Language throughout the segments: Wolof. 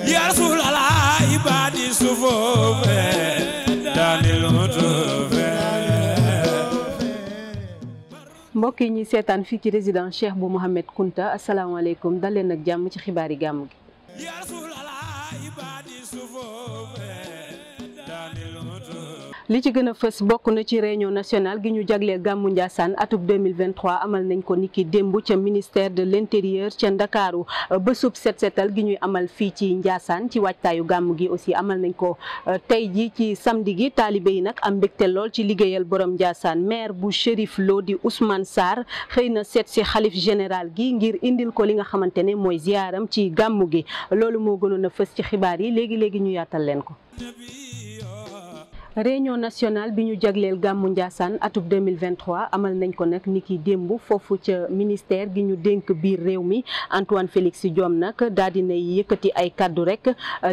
يا رسول الله عبادي سفوفه داني المتوفه. mbokk yi ñuy seetaan fii ci résidence Cheikh Bou Mouhamed Kounta asalaamaaleykum dal leen ak jàmm ci xibaari gàmmu gi. li ci gën a fës bokk na ci réunion nationale gi ñu jagleel gàmmu Ndiassane atub 2023 amal nañ ko niki démb ca ministère de l'intérieur ca Ndakaaru bésub set setal gi ñuy amal fii ci Ndiassane ci waajtaayu gàmmu gi aussi amal nañ ko tey ji ci samedi gi taalibe yi nag am mbégte lool ci liggéeyal borom Ndiassane maire bu Chérif Lo di Ousmane Sarr xëy na seet si xalif général gi ngir indil ko li nga xamante ne mooy ziyaaram ci gàmmu gi loolu moo gënoon a fës ci xibaar yi léegi ñu yaatal leen ko. réunion nationale bi ñu jagleel gàmmu Ndiassane atub 2023 amal nañ ko nag niki démb foofu ca ministère gi ñu dénk biir réew mi Antoine Félix Diome nag daal di nay yëkkati ay kaddu rek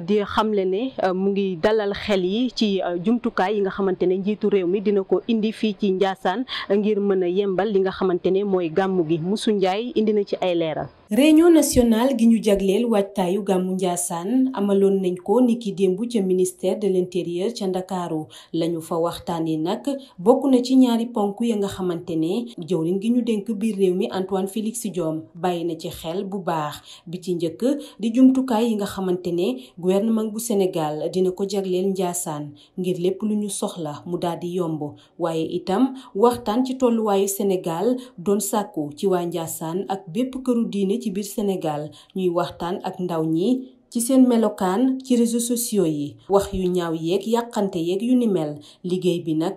di xamle ne mu ngi dalal xel yi ci jumtukaay yi nga xamante ne njiitu réew mi dina ko indi fii ci Ndiassane ngir mën a yembal li nga xamante ne mooy gàmmu gi Moussou Ndiaye indi na ci ay leeral. réunion nationale gi ñu jagleel waajtaayu gàmmu Ndiassane amaloon nañ ko niki démb ca ministère de l'intérieur ca Ndakaaru lañu fa waxtaanee nag bokk na ci ñaari ponk ya nga xamante ne jëwriñ gi ñu dénk biir réew mi Antoine Félix Diome bàyyi na ci xel bu baax bi ci njëkk di jumtukaay yi nga xamante ne gouvernement bu Sénégal dina ko jagleel Ndiassane ngir lépp lu ñu soxla mu daal di yomb waaye itam waxtaan ci tolluwaayu Sénégal doon sàkku ci waa Ndiassane ak bépp këru diine ci biir Sénégal ñuy waxtaan ak ndaw ñi ci seen melokaan ci réseaux sociaux yi wax yu ñaaw yeeg yàqante yeeg yu ni mel liggéey bi nag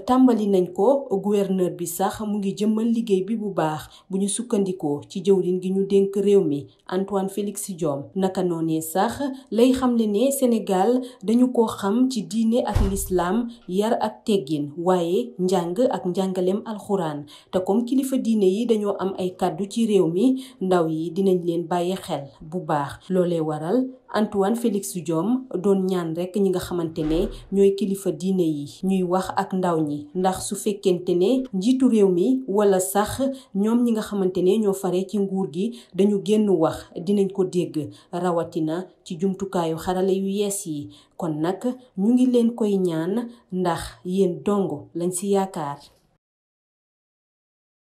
tàmbali nañ ko gouverneur bi sax mu ngi jëmmal liggéey bi bu baax bu ñu sukkandikoo ci jëwriñ gi ñu dénk réew mi Antoine Félix Diome naka noonee sax lay xamle ne Sénégal dañu ko xam ci diine ak l'islam yar ak teggin waaye njàng ak njàngaleem alxuraan te comme kilifa diine yi dañoo am ay kàddu ci réew mi ndaw yi dinañ leen bàyyi xel bu baax loolee waral Antoine Félix Diome doon ñaan rek ñi nga xamante ne ñooy kilifa diine yi ñuy wax ak ndaw ñi ndax su fekkente ne njiitu réew mi wala sax ñoom ñi nga xamante ne ñoo fare ci nguur gi dañu génn wax dinañ ko dégg rawatina ci jumtukaayu xarale yu yees yi kon nag ñu ngi leen koy ñaan ndax yéen dong lañ ci yaakaar.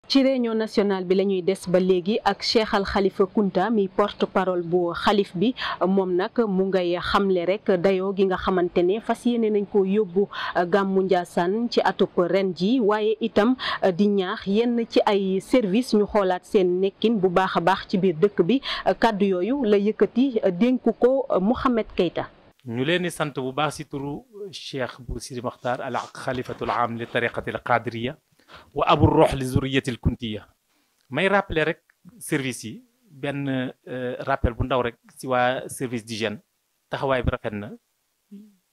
ci réunion nationale bi la ñuy des ba léegi ak Cheikh Al Khalifa Kounta mi porte parole bu xalif bi moom nag mu ngay xamle rek dayoo gi nga xamante ne fas yéene nañ ko yóbbu gàmmu Ndiassane ci atub ren ji waaye itam di ñaax yenn ci ay service ñu xoolaat seen nekkin bu baax a baax ci biir dëkk bi kàddu yooyu la yëkkati dénku ko Mouhamed Keita. ñu leen di sant bu baax si turu Cheikh bu Sidi Mokhtar al xalifatul aam li tariqatil qadiriya wa abu rox li zuriyatil kuntiya may rappeler rek service yi benn rappel bu ndaw rek si waa service d'hygiène taxawaay bi rafet na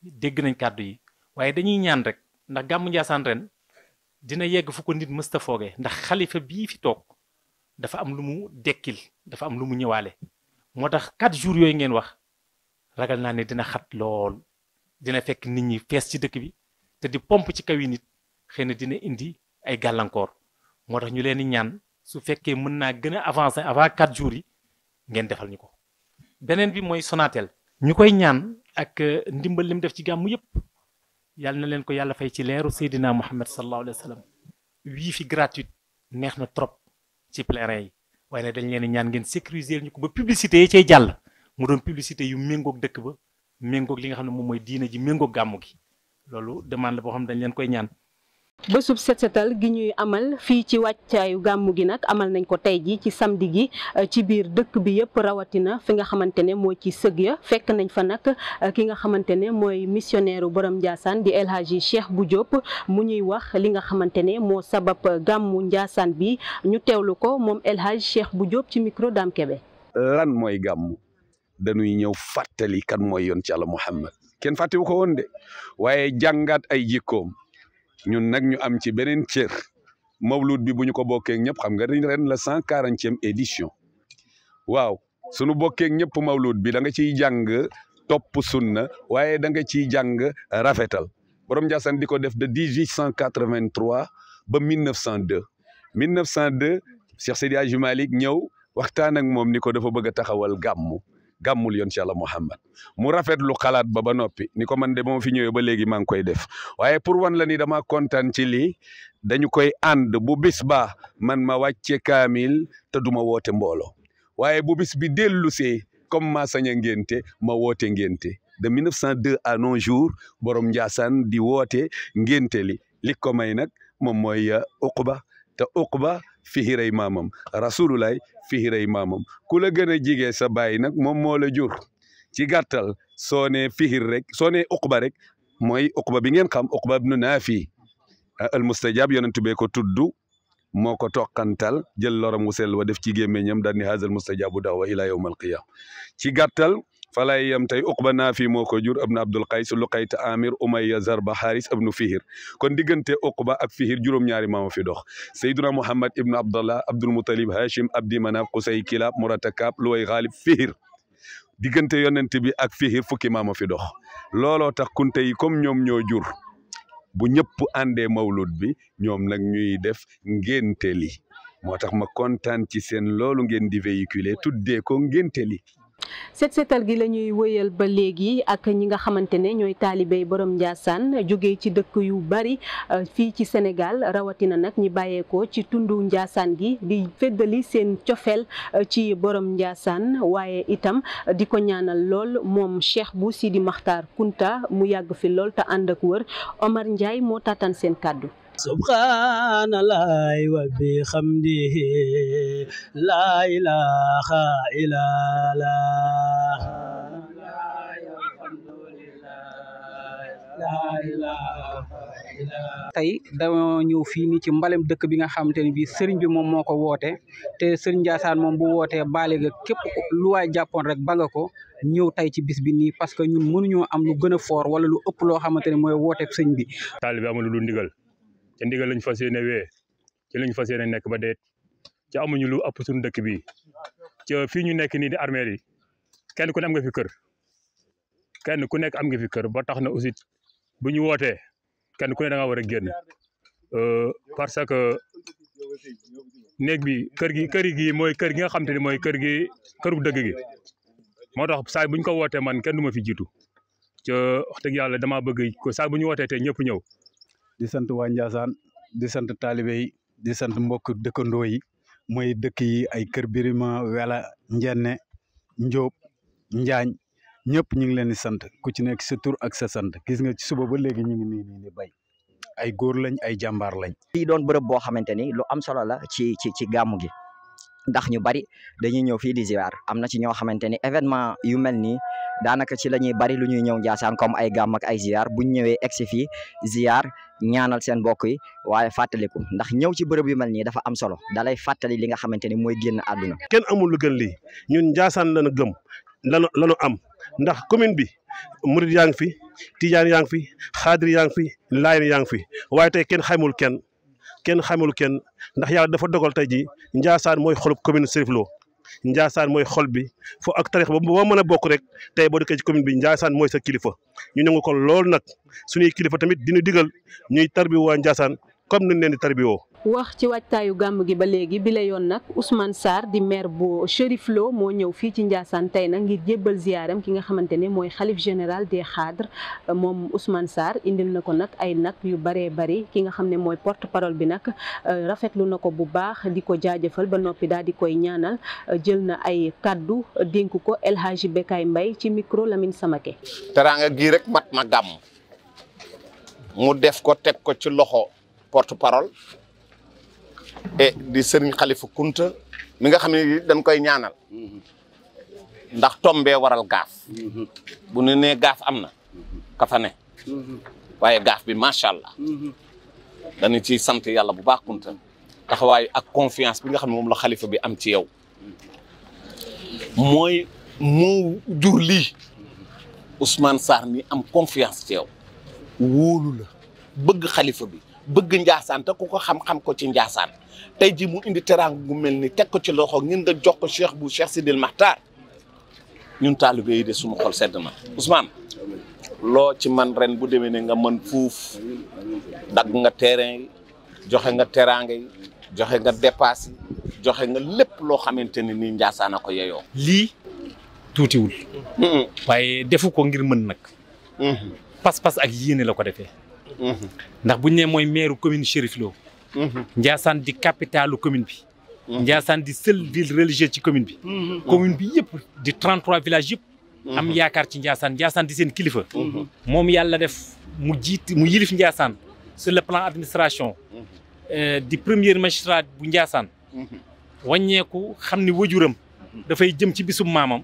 dégg nañ kàddu yi waaye dañuy ñaan rek ndax gàmmu Ndiassane ren dina yegg fu ko nit mësta foogee ndax xalifa bii fi toog dafa am lu mu dekkil dafa am lu mu ñëwaale moo tax 4 jours yooyu ngeen wax ragal naa ne dina xat lool dina fekk nit ñi fees ci dëkk bi te di pompe ci kaw yi nit xëy na dina indi ay gàllankoor moo tax ñu leen di ñaan su fekkee mën naa gën a avancer avant 4 jours yi ngeen defal ñu ko. beneen bi mooy Sonatel ñu koy ñaan ak ndimbal lim def ci gàmmu yëpp yàlla na leen ko yàlla fay ci leeru Seydina Muhammad sallallahu alayhi wa sallam wifi gratuite neex na trop ci pèlerin yi waaye nag dañ leen di ñaan ngeen sécuriser ñu ko ba publicité yi cay jàll mu doon publicité yu méngoog dëkk ba méngoog li nga xam ne moom mooy diina ji méngoog gàmmu gi loolu demande la boo xam ne dañ leen koy ñaan. bésub set setal gi ñuy amal fii ci wàccaayu gàmmu gi nag amal nañ ko tey ji ci samedi gi ci biir dëkk bi yëpp rawatina fi nga xamante ne mooy ci sëg ya fekk nañ fa nag ki nga xamante ne mooy missionnaire borom Ndiassane di El Hadji Cheikh Bou Diop mu ñuy wax li nga xamante ne moo sabab gàmmu Ndiassane bi ñu teewlu ko moom El Hadji Cheikh Bou Diop ci micro Dame Kébé. lan mooy gàmmu dañuy ñëw fàttali kan mooy yoon ci Yàlla Muhammad kenn fàttewu ko woon de waaye jàngaat ay jikkoom. ñun nag ñu am ci beneen cër mawlud bi bu ñu ko bokkee ñëpp xam nga ren la 140e édition waaw sunu bokkee ñëpp mawlud bi da nga ciy jàng topp sunna waaye da nga ciy jàng rafetal borom Ndiassane di ko def de 1883 ba 1902 1902 Cheikh Seydi Hadji Malick ñëw waxtaan ak moom ni ko dafa bëgg a taxawal gàmmu gàmmul yoon ci Yàlla Muhammad mu rafetlu xalaat ba noppi ni ko man de moo fi ñëwee ba léegi maa ngi koy def waaye pour wan la ni dama kontaan ci lii dañu koy ànd bu bis ba man ma wàcce kaamil te duma woote mbooloo waaye bu bis bi dellusee comme ma sañ a ngénte ma woote ngénte de 1902 à nos jours borom Ndiassane di woote ngénte li ko may nag moom mooy Uqba te Uqba fihiray maamam rasulullah fihiray maamam ku la gën a jigee sa baay nag moom moo la jur ci gàttal soo nee fihir rek soo nee Uqba rek mooy Uqba bi ngeen xam Uqba ibnu Naafi al mustajab yonentu bee ko tuddu moo ko toqantal jël loram wu sell wa def ci gémmiñam daal ni haazal mustajabu da'wa ila yawm al qiyam ci gàttal falay yam tey Uqba Naafi moo ko jur ibnu Abdul Qays Luqayt Amir Umayya Zarba Haris ibnu Fihir kon diggante Uqba ak Fihir juróom-ñaari maama fi dox Seydina Muhammad ibnu Abdallah Abdul Muttalib Hashim Abdi Manaf Qusay Kilab Murata Kaab Luway Ghalib Fihir diggante yonent bi ak Fihir fukki maama fi dox looloo tax kunte yi comme ñoom ñoo jur bu ñëpp àndee mawlud bi ñoom nag ñuy def ngénte li moo tax ma kontaan ci seen loolu ngeen di véhiculer tuddee ko ngénte li set setal gi la ñuy wëyal ba léegi ak ñi nga xamante ne ñooy taalibey borom Ndiassane jógee ci dëkk yu bari fii ci Sénégal rawatina nag ñi bàyyeekoo ci tundu Ndiassane gi di feddali seen cofeel ci borom Ndiassane waaye itam di ko ñaanal lool moom Cheikh bu Sidi Makhtar Kunta mu yàgg fi lool te ànd ak wër Omar Ndiaye moo taataan seen kàddu. subhanallahi wa bihamdihi la ilaha illallah tey dañoo ñëw fii nii ci mbalem dëkk bi nga xamante ne bii sëriñ bi moom moo ko woote te sëriñ Ndiassane moom bu wootee baale ga képp lu waay jàppoon rek ba nga ko ñëw tey ci bis bi nii parce que ñun mënuñoo am lu gën a fort wala lu ëpp loo xamante ne mooy wooteeb sëñ bi. taalibe amul lu ndigal te ndigal lañ fas yéene wee ci lañ fas yéene nekk ba deet ci amuñu lu ëpp suñu dëkk bi ci fii ñu nekk nii di armeel yi kenn ku ne am nga fi kër kenn ku nekk am nga fi kër ba tax na aussi bu ñu wootee kenn ku ne da nga war a génn parce que néeg bi kër gi mooy kër gi nga xam te ne mooy këru dëgg gi moo tax saa bu ñu ko wootee man kenn du ma fi jiitu ca wax dëgg yàlla damaa bëgg ko saa bu ñu wootee te ñëpp ñëw. di sant waa Ndiassane di sant taalibe yi di sant mbokk dëkkandoo yi mooy dëkk yi ay Kër Birima Wela Njenne Njóob Njaañ ñëpp ñu ngi leen di sant ku ci nekk sa tur ak sa sant gis nga ci suba ba léegi ñu ngi nii di bay ay góor lañ ay jàmbaar lañ. lii doon bërëb boo xamante ni lu am solo la ci gàmmu gi ndax ñu bari dañuy ñëw fii di ziar am na ci ñoo xamante ni événement yu mel nii daanaka ci la ñuy bari lu ñuy ñëw Ndiassane comme ay gàmm ak ay ziar buñ ñëwee egsi fii ziar ñaanal seen mbokk yi waaye fàttaliku ndax ñëw ci bërëb yu mel nii dafa am solo dalay fàttali li nga xamante ni mooy génn àdduna. kenn amul lu gën lii ñun Ndiassane lañu gëm lañu am ndax commune bi murid yaa ngi fi tijaan yaa ngi fi xaadir yaa ngi fi laayeen yaa ngi fi waaye tey kenn xamul kenn ndax yàlla dafa dogal tey ji Ndiassane mooy xolub commune Cherif Lo Ndiassane mooy xol bi fo ak tarix ba boo mën a bokk rek tey boo dëkkee ci commune bi Ndiassane mooy sa kilifa ñu nangu ko lool nag suñuy kilifa tamit dinu digal ñuy tarbi waa Ndiassane comme nañ leen di tarbiyoo. wax ci waajtaayu gàmm gi ba léegi bi la yoon nag Ousmane Sarr di maire bu Cherif Lo moo ñëw fii ci Ndiassane tey nag ngir jébbal ziyaaram ki nga xamante ne mooy xalif général des xaadres moom Ousmane Sarr indil na ko nag ay nag yu baree bari ki nga xam ne mooy porte parole bi nag rafetlu na ko bu baax di ko jaajëfal ba noppi daal di koy ñaanal jël na ay kaddu dénk ko El Hadji Bekay Mbaye ci micro Lamine Samake. teraanga gii rek mat na gàmm mu def ko teg ko ci loxo porte parole. et di Serigne Khalifa Kunta mi nga xam ne dañ koy ñaanal ndax tombee waral gaaf bu ñu nee gaaf am na ka fa ne waaye gaaf bi macha allah dañu ciy sant yàlla bu baax Kunta taxawaay ak confiance bi nga xam ne moom la xalifa bi am ci yow mooy moo jur lii Ousmane Sarr ni am confiance ci yow wóolu la bëgg xalifa bi bëgg Ndiassane te ku ko xam-xam ko ci Ndiassane tey ji mu indi teraanga gu mel ni teg ko ci loxo ngeen nga jox ko Cheikh bu Cheikh Sidil Makhtar ñun taalibe yi de suma xol sedd na Ousmane loo ci man ren bu demee ne nga mën fuuf dagg nga terrain yi joxe nga teraanga yi joxe nga dépasse yi joxe nga lépp loo xamante ne nii Ndiassane a ko yeyoo. lii tuutiwul waaye defu ko ngir mën nag pas-pas ak yéene la ko defee ndax buñ ne mooy maire commune Chérif Lo Ndiassane di capitalu commune bi Ndiassane di seule ville religieuse ci commune bi commune bi yëpp di 33 villages yëpp am yaakaar ci Ndiassane Ndiassane di seen kilifa moom yàlla def mu yilif Ndiassane sur le plan administration di premier magistrat bu Ndiassane wàññeeku xam ni wajuram dafay jëm ci bisum maamam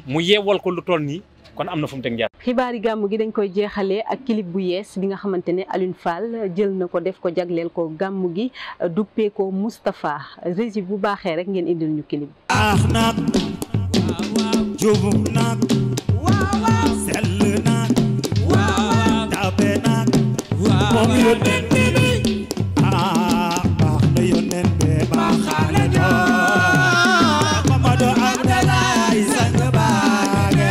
mu yeewal ko lu toll nii kon am na fu mu teg Ndiassane. xibaari gàmmu gi dañ koy jeexalee ak clip bu yees bi nga xamante ne Alioune Fall jël na ko def ko jagleel ko gàmmu gi duppee ko Moustapha régie bu baaxee rek ngeen indil ñu clip. jubum nag sell nag tabe nag moom yónneen bi baax na yónneen bi baaxaale joo Mamadou Abdoulaye sang baage.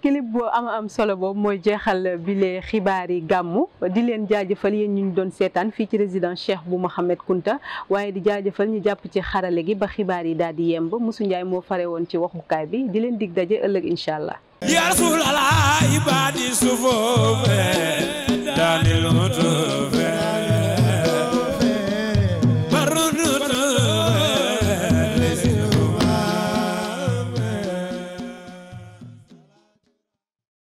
clip boo am solo boobu mooy jeexal bile xibaari gàmmu di leen jaajëfal yéen ñu doon seetaan fii ci résidence Cheikh Bou Mouhamed Kounta waaye di jaajëfal ñu jàpp ci xarale gi ba xibaar yi daal di yemb Moussa Ndiaye moo fare woon ci waxukaay bi di leen dig daje ëllëg incha allah. ya Rasulallah ibadi sufofe danil